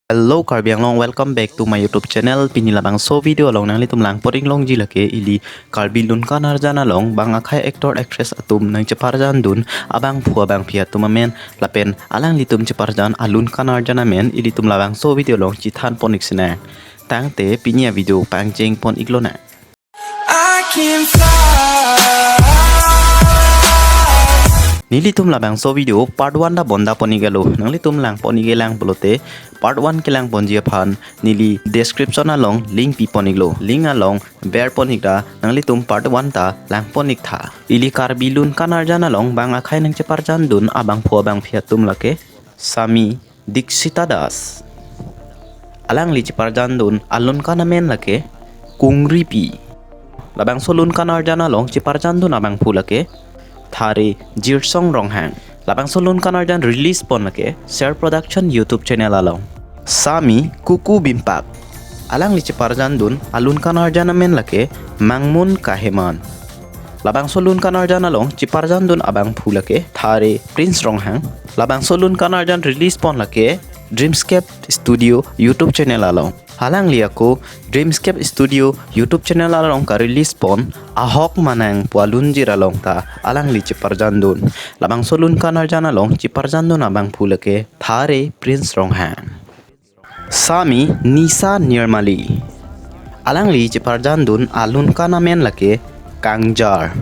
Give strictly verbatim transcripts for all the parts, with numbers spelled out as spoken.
Hello Karbi Anglong, welcome back to my YouTube channel. Pini labangso video along nanglitum langpon-ik longji lake ili Karbi Lunkan Arjan along bang akhei actor actress atum nangcheparjandun abangphu abangphi atum amen lapen alanglitum cheparjan alunkan arjan amen ilitum labangso video along chethanpon-ik sinang. Tangte pini avideo pangchengpon-ik lonang. I can fly. Nelitum labangso video part one ta bonda pon-ik alo. Nanglitum langpon-ik lang pulote part one kelangponji aphan neli description along link pipon-iklo. Link along berpon-ik ra nanglitum part one ta langpon-ik tha. Ili Karbi Lunkan Arjan along bang akhei nangcheparjandun abangphu abangphi atum lake Sami Dikshita Das. Alangli cheparjandun alunkan amen lake Kungripi. Labangso lunkan arjan along cheparjandun abangphu lake Thare Jirsong Ronghang. Labangso lunkan arjan release pon lake Ser Production YouTube channel along. Sami Kuku Bimpak. Alangli cheparjandun alunkan arjan amen lake Mangmun Kaheman. Labangso lunkan arjan along cheparjandun abangphu lake Thare Prince Ronghang. Labangso lunkan arjan release pon lake Dreamscape Studio YouTube channel along. Alangli ako Dreamscape Studio YouTube channel along ka-release pon Ahok Manang pu alunjir along ta alangli cheparjandun. Labangso lunkan arjan along cheparjandun abangphu lake Thare Prince Ronghang. Sami Nisa Nirmali. Alangli cheparjandun alunkan amen lake Kangjar.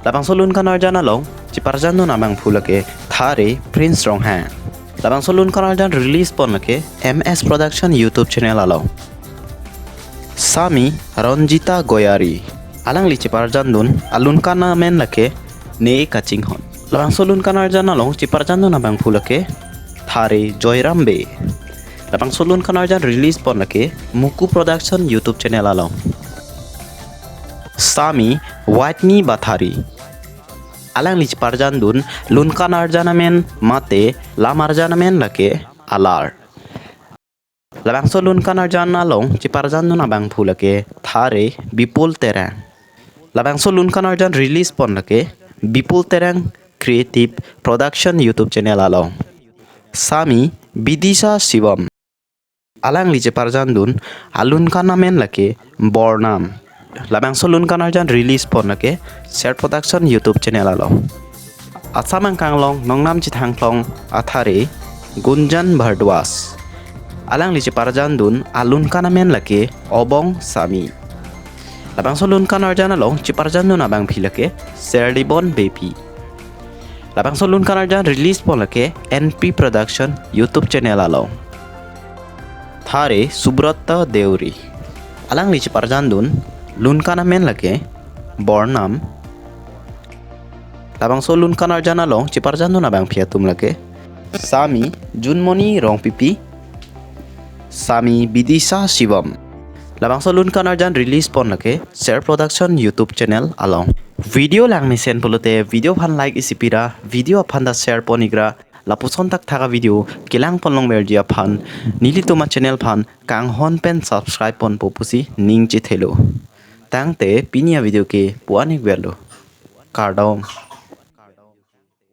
Labangso lunkan arjan along cheparjandun abangphu lake Thare Prince Ronghang. Labangso lunkan arjan release pon lake M S Production YouTube channel along. Sami Ranjita Goyari. Alangli cheparjandun alunkan amen lake Ne Kachinghon. Labangso lunkan arjan along cheparjandun abangphu lake Thare Joyram Bey. Labangso lunkan arjan release pon lake Muku Production YouTube channel along. Sami Whitney Bathari. Alangli cheparjandun lunkan arjan amen mate lam arjan amen lake Alar. Labangso lunkan arjan along cheparjandun abangphu lake Thare Bipul Terang. Labangso lunkan arjan release pon lake Bipul Terang Creative Production YouTube channel along. Sami Bidisha Shivam. Alangli cheparjandun alunkan amen lake Bornam. Labangso lunkan arjan release pon lake Ser Production YouTube channel along. Assam angkang along nongnam chethangklong athare Gunjan Bhardwaj. Alangli cheparjandun alunkan amen lake Obong Sami. Labangso lunkan arjan along cheparjandun abangphi lake Serlibon Beypi. Labangso lunkan arjan release pon lake N P Production YouTube channel along. Thare Subrata Deuri. Alangli cheparjandun lunkan amen lake Bornam. Labangso lunkan arjan along cheparjandun abangphi atum lake Sami Junmoni Rongpipi, Sami Bidisha Shivam. Labangso lunkan arjan release pon lake Ser Production YouTube channel along. Video langmesen pulote video aphan like isi pira, video aphan ta share pon-ik ra, lapuson thakthak avideo kelang pon longverji aphan nelitum achannel aphan kanghon pen subscribe ponpo pusi ning chethelo. Tangte pini avideo ke pu-an-ik verlo. Kardom.